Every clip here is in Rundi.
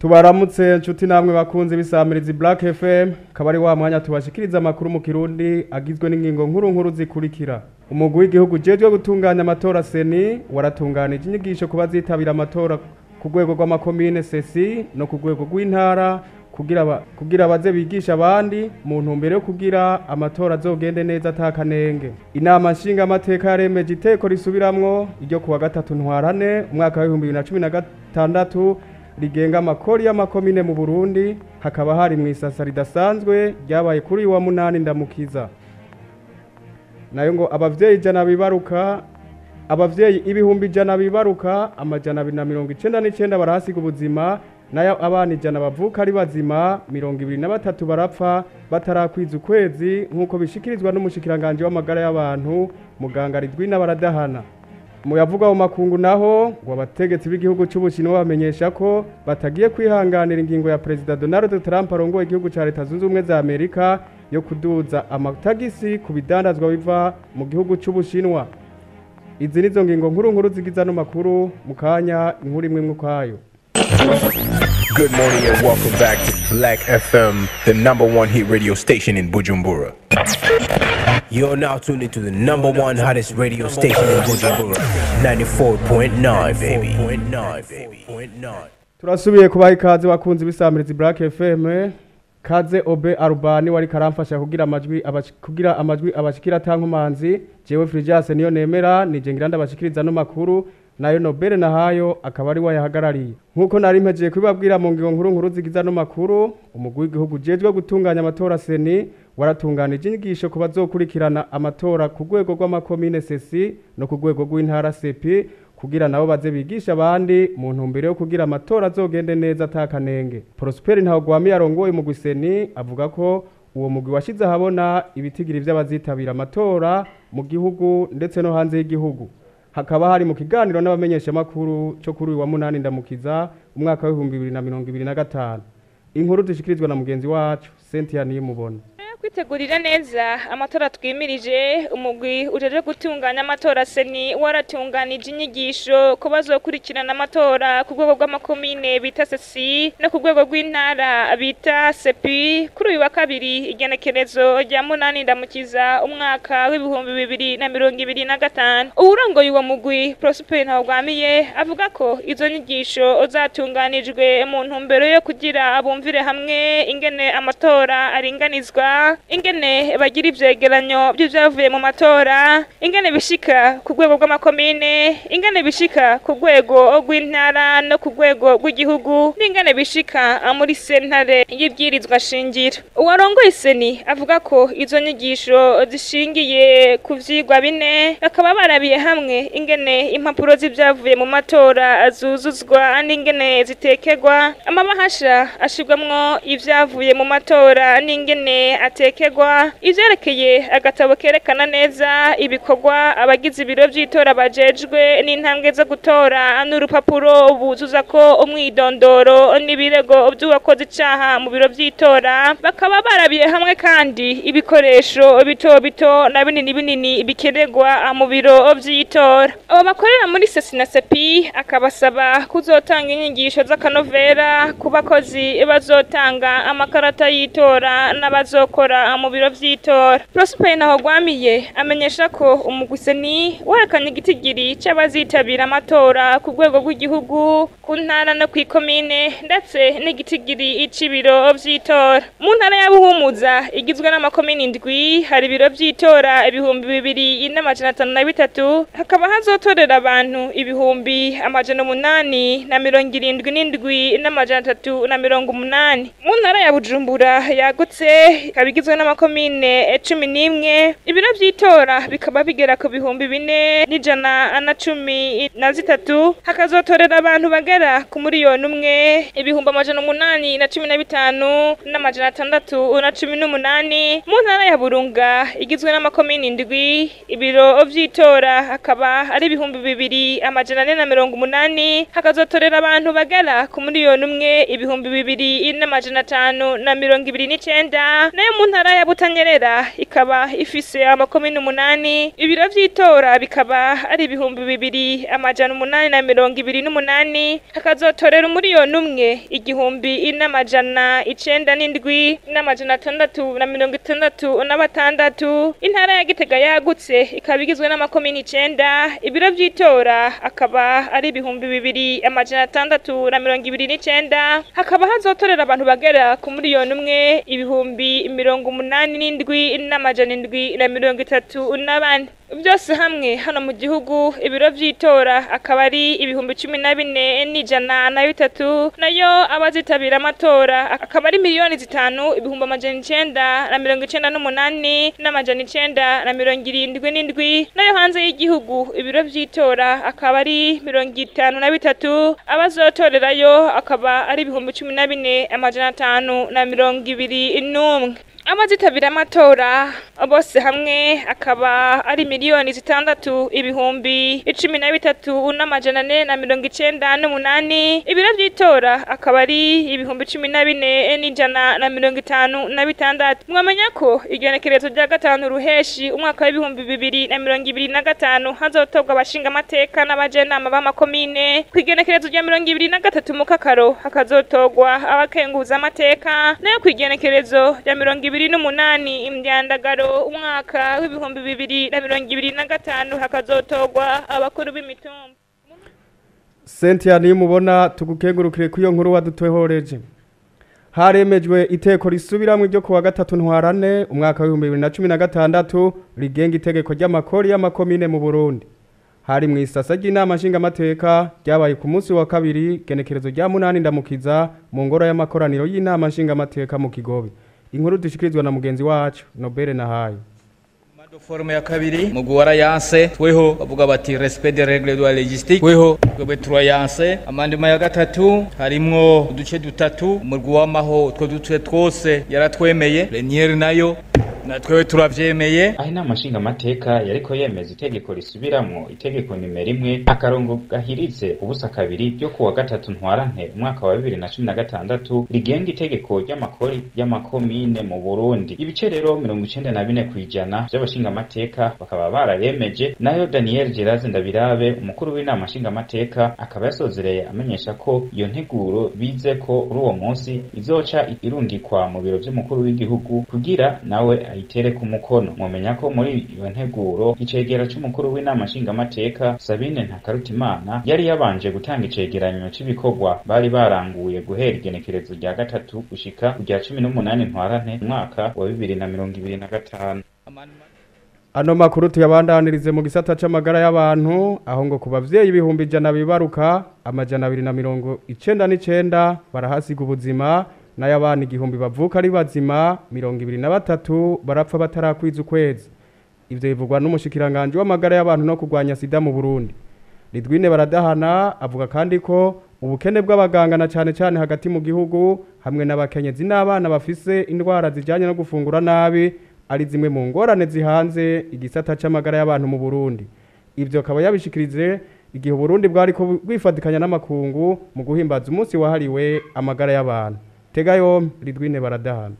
Tubaramutse nshuti namwe bakunze bisamirizi Black FM, kabari wa mwanya tubashikiriza amakuru mu Kirundi agizwe n'ingingo nkuru nkuru zikurikira. Umugwi w'igihugu ujejwe gutunganya amatora CENI waratunganije inyigisho kubazitabira amatora ku rwego rw'amakomine CECI no ku rwego rw'intara kugira baze bigisha abandi mu ntumbero yo kugira amatora azogende neza atakanenge. Inama nshinga amateka yaremeje iteko risubiramwo iryo kuwa gatatu ntwarane umwaka wa 2016 rigenga amakori y'amakomine mu Burundi, hakaba hari mwisasa ridasanzwe ryabaye kuri wa munani ndamukiza. Nayo ngo abavyeyi ijana bibaruka, abavyeyi 100,000 bibaruka 299 barahasiga ubuzima, nayo abana 100 bavuka ari bazima 23 barapfa batarakwiza ukwezi, nkuko bishikirizwa n'umushikiranganje w'amagara y'abantu muganga Ridwina Baradahana. Muyavuga mu makungu naho ngo abategetsi b'igihugu c'Ubushinwa bamenyesha ko batagiye kwihanganira ingingo ya President Donald Trump arongoye igihugu ca Leta Zunze Ubumwe za Amerika yo kuduza amatagisi ku bidandazwa biva mu gihugu c'Ubushinwa. Izi nizo ngingo nkuru nkuru zigiza no makuru mukanya inkuru imwe mukwayo. Good morning and welcome back to Black FM, the number one hit radio station in Bujumbura. You're now tuned into the number one hottest radio station in Bujumbura, 94.9 baby. 94.9. Turasubiye kubaha ikaze bakunzi bisamirizi Black FM. Kaze Obe Arubani wari karamfasha kugira amajwi abashikira tankomanzi. Jewe Frijase niyo nemera nije ngira ndabashikiriza no makuru, nayo Nobel nahayo akaba ari wayahagarariye. Nkuko nari mpejeje kubabwira mu ngingo nkuru nkuru zigiza no makuru, umugwi w'igihugu ujejwe gutunganya amatora CENI waratunganije inyigisho ku bazokurikirana amatora ku rwego rw'amakomine CECI no ku rwego rw'intara CEPI kugira nabo baze bigisha abandi mu ntumbero yo kugira amatora azogende neza atakanenge. Prosper Ntawugwami yarongoye umugwi CENI avuga ko uwo mugwi washize ahabona ibitigiri vy'abazitabira amatora mu gihugu ndetse no hanze y'igihugu. Hakaba hari mu kiganiro n'abamenyesha makuru cyo kuri wa munani ndamukiza umwaka wa 2025. Inkuru dushikirizwa na mugenzi wacu Cynthia Niyimubona. Kwitegurira neza amatora twimirije, umugwi ujeje gutunganya amatora CENI waratunganije inyigisho ko bazokurikirana amatora ku rwego rw'amakomine bita CECI no ku rwego rw'intara bita CEPI kuri uyu wa kabiri igenekerezo rya munani ndamukiza umwaka w'ibihumbi 2025. Uwurongoye uwo mugwi Prosper Ntawugwamiye avuga ko izo nyigisho zatunganijwe mu ntumbero yo kugira abumvire hamwe ingene amatora aringanizwa, ingene bagira ivyegeranyo by'ivyavuye mu matora, ingene bishika ku rwego rw'amakomine, ingene bishika ku rwego rw'intara no ku rwego rw'igihugu, n'ingene bishika muri sentare y'ibwirizwa shingiro. Uwarongoye CENI avuga ko izo nyigisho zishingiye ku vyigwa bine, bakaba barabiye hamwe ingene impapuro z'ivyavuye mu matora zuzuzwa n'ingene zitekerwa, amabahasha ashirwamwo ivyavuye mu matora n'ingene atekegwa, ivyerekeye agatabo kerekana neza ibikorwa abagize ibiro vy'itora bajejwe n'intambwe zo gutora, n'urupapuro buzuza ko umwidondoro n'ibirego vy'uwakoze icaha mu biro vy'itora. Bakaba barabiye hamwe kandi ibikoresho bito bito na binini binini bikenerwa mu biro vy'itora. Abo bakorera muri CECI na CEPI akabasaba kuzotanga inyigisho z'akanovera ku bakozi bazotanga amakarata y'itora n'abazokora mu biro vy'itora. Prosper Ntawugwamiye amenyesha ko umugwi CENI werekanye igitigiri c'abazitabira amatora ku rwego rw'igihugu, ku ntara no kw'ikomine, ndetse n'igitigiri c'ibiro vy'itora. Mu ntara ya Buhumuza igizwe n'amakomine 7 hari ibiro vy'itora 2503, hakaba hazotorera abantu 877,380. Mu ntara ya Bujumbura yagutse ikaba igizwe n'amakomine 11, ibiro vy'itora bikaba bigera ku 4113, hakazotorera abantu bagera ku 1,815,618. Mu ntara ya Burunga igizwe n'amakomine 7, ibiro vy'itora hakaba ari 2480, hakazotorera abantu bagera ku 1,2,529. Nayo mu ntara ya Butanyerera ikaba ifise amakomine 8, ibiro vy'itora bikaba ari 2828, hakazotorera 1,000,000 1907 666. Intara ya Gitega yagutse ikaba igizwe n'amakomine 9, ibiro vy'itora akaba ari 2629, hakaba hazotorera abantu bagera ku 1,000,000 87,734. Byose hamwe hano mu gihugu ibiro vy'itora akaba ari 14,103, nayo abazitabira amatora akaba ari 5,998 977, nayo hanze y'igihugu ibiro vy'itora akaba ari 53, abazotorerayo akaba ari 14,521. Abazitabira amatora bose hamwe akaba ari 6,013,498, ibiro vy'itora akaba ari 14,156. Mwamenya ko igenekerezo rya 5 ruheshi umwaka wa 2025 hazotorwa abashinga amateka n'abajenama b'amakomine. Ku igenekerezo rya 23 mukakaro hakazotorwa abakenguza amateka, nayo ku igenekerezo rya 28 imyandagaro umwaka w'ibihumbi 2025 hakazotorwa abakuru b'imitumba. Cynthia nimubona tugukengurukire ku iyo nkuru wadutohoreje. Haremejwe iteko risubiramwe ryo kuwa 3 ntwarane umwaka wa 2016 rigenga itegeko ry'amakori y'amakomine mu Burundi. Hari mu isasa ry'inama nshingamateka ryabaye ku munsi wa kabiri genekerezo rya 8 ndamukiza mu ngoro y'amakoraniro y'inama nshingamateka mu Kigobe. Inkuru dushikirizwa na mugenzi wacu Nobere Nahayo. Forme ya kabiri muguwara yanse tweho bavuga bati respect des règles de la logistique, tweho twebwe turayanse. Amandima ya gatatu harimwo uduce dutatu, umurwi w'amaho utwo duce twose yaratwemeye, plénière nayo na twewe turavyemeye. Aho inama nshingamateka yariko yemeza itegeko risubiramwo itegeko nimero 1 akarongo gahiritse ubusa kabiri ryo kuwa 3 ntwarante umwaka wa 2016 rigenga itegeko ry'amakori y'amakomine mu Burundi. Ibice rero 94% by'abashingamateka bakaba barayemeje. Nayo Daniel Geraze Ndabirabe umukuru w'inama nshingamateka akaba yasozereye amenyesha ko iyo nteguro bize ko kuri uwo munsi izoca irungikwa mu biro vy'umukuru w'igihugu kugira nawe ayitere ku mukono. Mwomenya ko muri iyo nteguro icegera c'umukuru w'inama nshingamateka Sabine Ntakarutimana yari yabanje gutanga icegeranyo c'ibikorwa bari baranguye guhera igenekerezo rya 3 gushika rya 18 ntwarante umwaka wa 2025. Ano makuru tuyabandanirize mu gisata c'amagara y'abantu, aho ngo ku bavyeyi 100,000 bibaruka 299 barahasiga ubuzima, n'ayabana 1000 bavuka ari bazima 23 barapfa batarakwiza ukwezi. Ivyo bivugwa n'umushikiranganje w'amagara y'abantu no kurwanya sida mu Burundi. Ridwine Baradahana avuga kandi ko ubukene bw'abaganga na cane cane hagati mu gihugu hamwe n'abakenyezi n'abana bafise indwara zijanye no gufungura nabi ari zimwe mu ngorane zihanze igisata c'amagara y'abantu mu Burundi. Ivyo akaba yabishikirize igihe Burundi bwari ko bwifatikanya n'amakungu mu guhimbaza umunsi wahariwe amagara y'abantu. Tega yompi Ridwine Baradahana.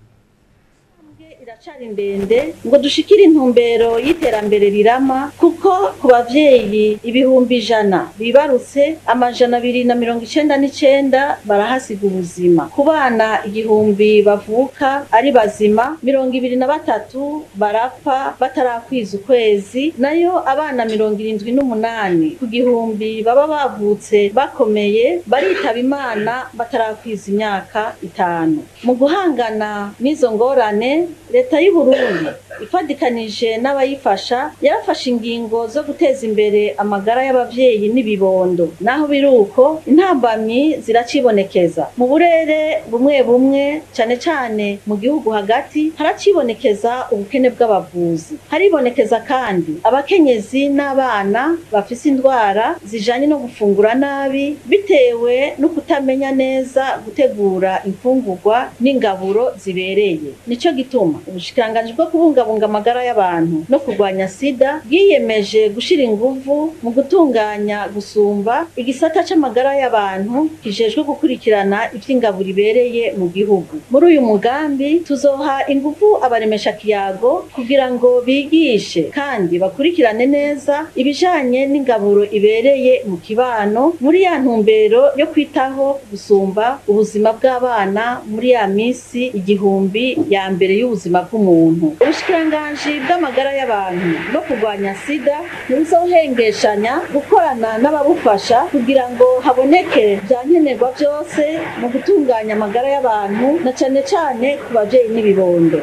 Iracari ndende ngo dushikire intumbero y'iterambere rirama, kuko ku bavyeyi 100,000 bibarutse 299 barahasiga ubuzima, ku bana 1000 bavuka ari bazima 23 barapfa batarakwiza ukwezi, nayo abana 78 ku 1000 baba bavutse bakomeye baritaba Imana batarakwiza imyaka 5. Mu guhangana n'izo ngorane, Leta y'u Burundi ifadikanije n'abayifasha yarafashe ingingo zo guteza imbere amagara y'abavyeyi n'ibibondo. Naho biruko intambamyi ziracibonekeza mu burere bumwe bumwe, cane cane mu gihugu hagati haracibonekeza ubukene bw'abavuzi. Haribonekeza kandi abakenyezi n'abana bafise indwara zijanye no gufungura nabi bitewe no kutamenya neza gutegura imfungurwa n'ingaburo zibereye. Nico gituma Kigarama. Ubushikiranganji bwo kubungabunga amagara y'abantu no kurwanya sida bwiyemeje gushira inguvu mu gutunganya gusumba igisata c'amagara y'abantu kijejwe gukurikirana ivy'ingaburo ibereye mu gihugu. Muri uyu mugambi tuzoha inguvu abaremesha kiyago kugira ngo bigishe kandi bakurikirane neza ibijanye n'ingaburo ibereye mu kibano, muri ya ntumbero yo kwitaho gusumba ubuzima bw'abana muri ya misi 1000 ya mbere y'ubuzima bw'umuntu. Ubushikiranganji bw'amagara y'abantu no kurwanya sida ntibuzohengeshanya gukorana n'ababufasha kugira ngo haboneke vya nkenerwa vyose mu gutunganya amagara y'abantu, na cane cane ku bavyeyi n'ibibondo.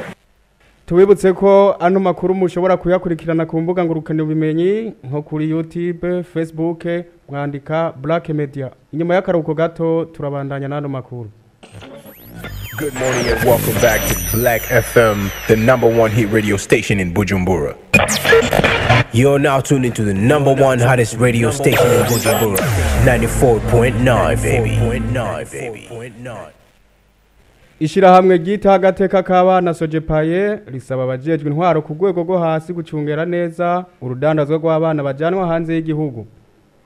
Tubibutse ko ano makuru mushobora kuyakurikirana ku mbuga ngurukanabumenyi nko kuri YouTube, Facebook, mwandika Black Media. Inyuma y'akaruhuko gato turabandanya n'ano makuru. Good morning and welcome back to Black FM, the number one hit radio station in Bujumbura. You're now tuned into the number one hottest radio station in Bujumbura, 94.9 baby. 94.9 baby. Ishirahamwe ryita agateka k'abana Sojepaye risaba abajejwe intwaro ku rwego rwo hasi gucungera neza urudandazwa rw'abana bajanwa hanze y'igihugu.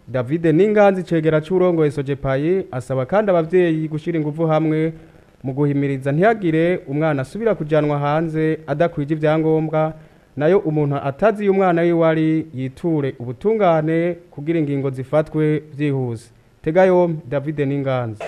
David Ninganzi cegera c'urongoye Sojepaye asaba kandi abavyeyi gushira inguvu hamwe mu guhimiriza ntihagire umwana asubira kujanwa hanze adakwije ivyangombwa, nayo umuntu atazi iyo umwana wiwe ari yiture ubutungane kugira ingingo zifatwe vyihuse. Tegayo David Ninganzi.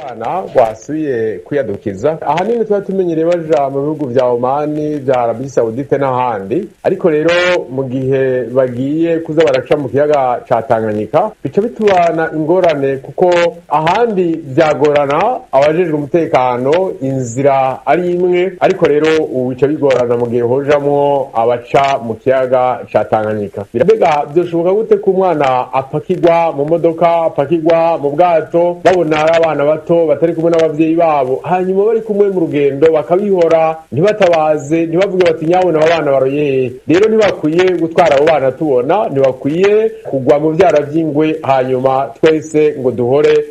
Abana basubiye kwiyadukiza ahanini tuba tumenyereye baja mu bihugu vya Omani, vya Arabie Saoudite n'ahandi, ariko rero mu gihe bagiye kuza baraca mu kiyaga ca Tanganyika bica bitubana ingorane, kuko ahandi vyagorana abajejwe umutekano inzira ari imwe, ariko rero ubu bica bigorana mu gihe hojamwo abaca mu kiyaga ca Tanganyika. Mbega vyoshoboka gute ko umwana apakirwa mu modoka, apakirwa mu bwato, babona ari abana bato batari kumwe n'abavyeyi babo, hanyuma bari kumwe mu rugendo bakabihora, ntibatabaze, ntibavuge bati nyabona aba bana baroye. Rero ntibakwiye gutwara abo bana tubona, ntibakwiye kugwa mu vyara vy'ingwe, hanyuma twese ngo duhore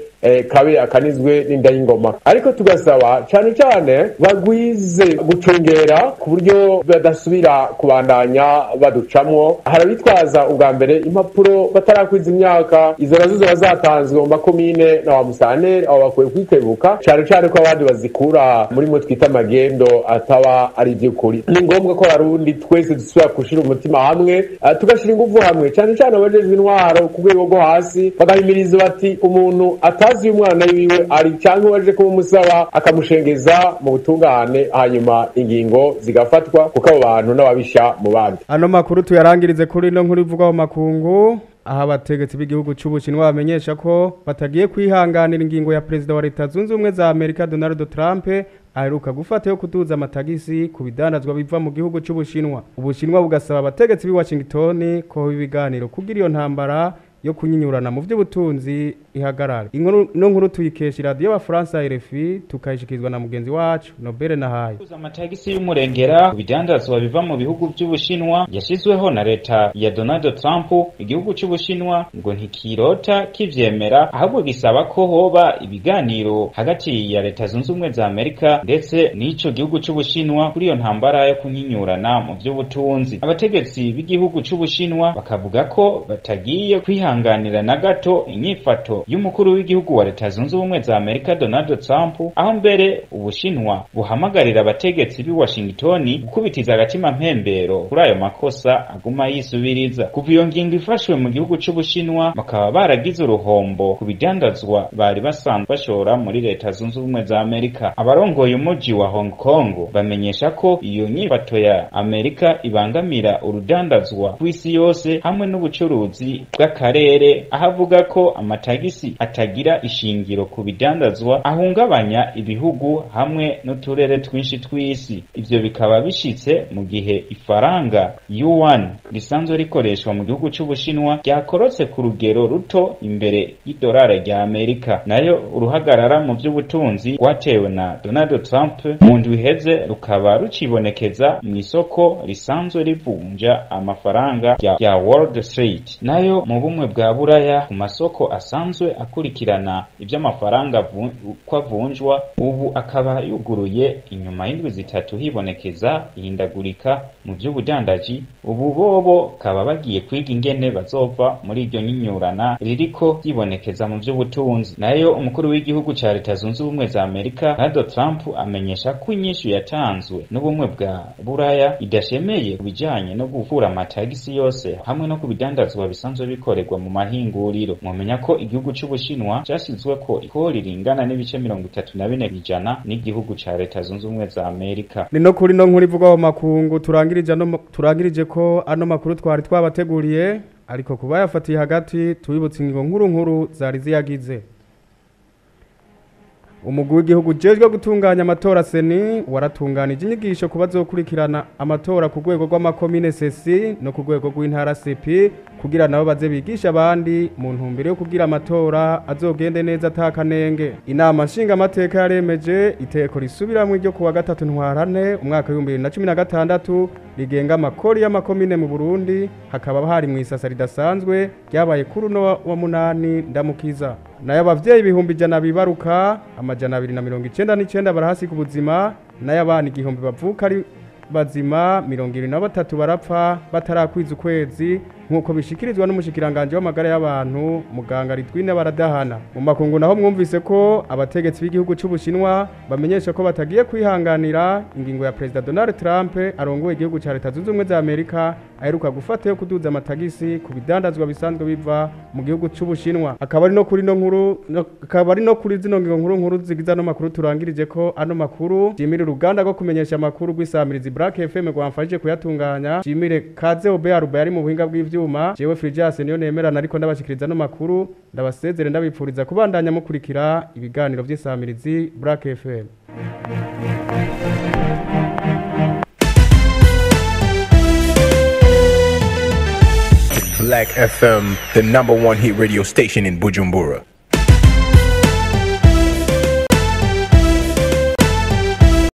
kabe akanizwe n'inda y'ingoma. Ariko tugasaba cane cane bagwize gucungera ku buryo badasubira kubandanya baducamwo. Harabitwaza ubwa mbere impapuro batarakwiza imyaka, izo nazo ziba zatanzwe mu makomine na wa musane, abo bakwiye kwikebuka cane cane ko abandi bazikura muri mwe twita amagendo ataba ari ivy'ukuri. Ni ngombwa ko abarundi twese dusubira gushira umutima hamwe, tugashira inguvu hamwe, cane cane abajejwe intwaro ku rwego rwo hasi bagahimiriza bati umuntu atazi umwana wiwe ari cyangwa waje kumusaba akamushengeza mu butungane, hanyuma ingingo zigafatwa kuko abo bantu n'ababisha mu bandi. Ano makuru tuyarangirize kuri no nkuru ivuga mu makungu, aha abategetsi b'igihugu c'Ubushinwa bamenyesha ko batagiye kwihanganira ingingo ya Perezida wa Leta Zunze Ubumwe za Amerika Donald Trump aheruka gufata yo kuduza amatagisi ku bidandazwa biva mu gihugu c'Ubushinwa. Ubushinwa bugasaba abategetsi b'i Washington ko ibiganiro kugira iyo ntambara yo kunyinyurana mu by'ubutunzi ihagarare. Inkuru no nkuru tuyikesha radio y'Abafaransa RFI, tukayishikizwa na mugenzi wacu Nobel Nahaye. Amatagisi y'umurengera ku bidandazwa biva mu bihugu by'Ubushinwa yashizweho na leta ya Donald Trump, igihugu c'Ubushinwa ngo ntikirota kivyemera, ahubwo gisaba ko hoba ibiganiro hagati ya Leta Zunze Ubumwe za Amerika ndetse n'ico gihugu c'Ubushinwa kuri iyo ntambara yo kunyinyurana mu by'ubutunzi. Abategetsi b'igihugu c'Ubushinwa bakavuga ko batagiye kwihanganira na gato inyifato y'umukuru w'igihugu wa Leta Zunze Ubumwe za Amerika Donald Trump, aho mbere Ubushinwa buhamagarira abategetsi b'i Washington gukubitiza agatima mpembero kuri ayo makosa aguma yisubiriza. Kuva iyo ngingo ifashwe mu gihugu c'Ubushinwa, bakaba baragize uruhombo ku bidandazwa bari basanzwe bashora muri Leta Zunze Ubumwe za Amerika. Abarongoye umuji wa Hong Kong bamenyesha ko iyo nyifato ya Amerika ibangamira urudandazwa kw'isi yose hamwe n'ubucuruzi bw'akarere, aho avuga ko amatagisi atagira ishingiro ku bidandazwa ahungabanya ibihugu hamwe n'uturere twinshi tw'isi. Ivyo bikaba bishitse mu gihe ifaranga yuan risanzwe rikoreshwa mu gihugu c'Ubushinwa ryakorotse ku rugero ruto imbere y'idolari rya Amerika. Nayo uruhagarara mu vy'ubutunzi rwatewe na Donald Trump mu ndwi iheze rukaba rucibonekeza mw'isoko risanzwe rivunja amafaranga ya Wall Street. Nayo mu bumwe bwa Buraya ku masoko asanzwe akurikirana ivy'amafaranga ko avunjwa ubu akaba yuguruye inyuma y'indwi 3 hibonekeza ihindagurika mu vy'ubudandaji. Ubu bobo kaba bagiye kwiga ingene bazova muri iryo nyinyurana ririko ryibonekeza mu vy'ubutunzi. Nayo umukuru w'igihugu ca Leta Zunze Ubumwe za Amerika Donald Trump amenyesha ko inyishu yatanzwe n'ubumwe bwa Buraya idashemeye ku bijanye no gukura amatagisi yose hamwe no ku bidandazwa bisanzwe bikorerwa mu mahinguriro. Mwomenya ko igihugu c'Ubushinwa casizweko ikori ringana n'ibice 34% n'igihugu ca Leta Zunze Ubumwe za Amerika. Ni no kuri no nkuru ivugwa mu makungu turangirije ko ano makuru twari twabateguriye, ariko kuba yafatiye hagati tubibutse ingingo nkuru nkuru zari ziyagize. Umugwi w'igihugu ujejwe gutunganya amatora CENI waratunganije inyigisho ku bazokurikirana amatora ku rwego rw'amakomine CECI no ku rwego rw'intara CP kugira nabo baze bigisha abandi mu ntumbero yo kugira amatora azogende neza atakanenge. Inama nshingamateka yaremeje iteko risubiramwo iryo kuwa 3 Ntwarante umwaka w'ibihumbi 2016 rigenga amakori y'amakomine mu Burundi, hakaba hari mu isasa ridasanzwe ryabaye kuri uno wa 8 Ndamukiza. Nayo abavyeyi 100,000 bibaruka 299 barahasiga ubuzima, nayo abana 1000 bavuka ari bazima 73 barapfa batarakwiza ukwezi, nkuko bishikirizwa n'umushikiranganje w'amagara y'abantu muganga Ritwine Baradahana. Mu makungu naho mwumvise ko abategetsi b'igihugu c'Ubushinwa bamenyesha ko batagiye kwihanganira ingingo ya President Donald Trump arongoye igihugu ca Leta Zunze Ubumwe za Amerika aheruka gufata yo kuduza amatagisi ku bidandazwa bisanzwe biva mu gihugu c'Ubushinwa. Akaba ari no kuri no nkuru akaba ari no kuri zino ngingo nkuru nkuru zigiza no makuru turangirije ko ano makuru. Jimire uruganda rwo kumenyesha amakuru rw'isamirizi Black FM rwamfashije kuyatunganya. Jimire Kaze Obe Aruba yari mu buhinga bw'ivyuma. Jewe Frijas niyo nemerana ariko ndabashikiriza no makuru, ndabasezere ndabipfuriza kubandanya mukurikira ibiganiro vy'insamirizi Black FM. Black FM, the number one hit radio station in Bujumbura.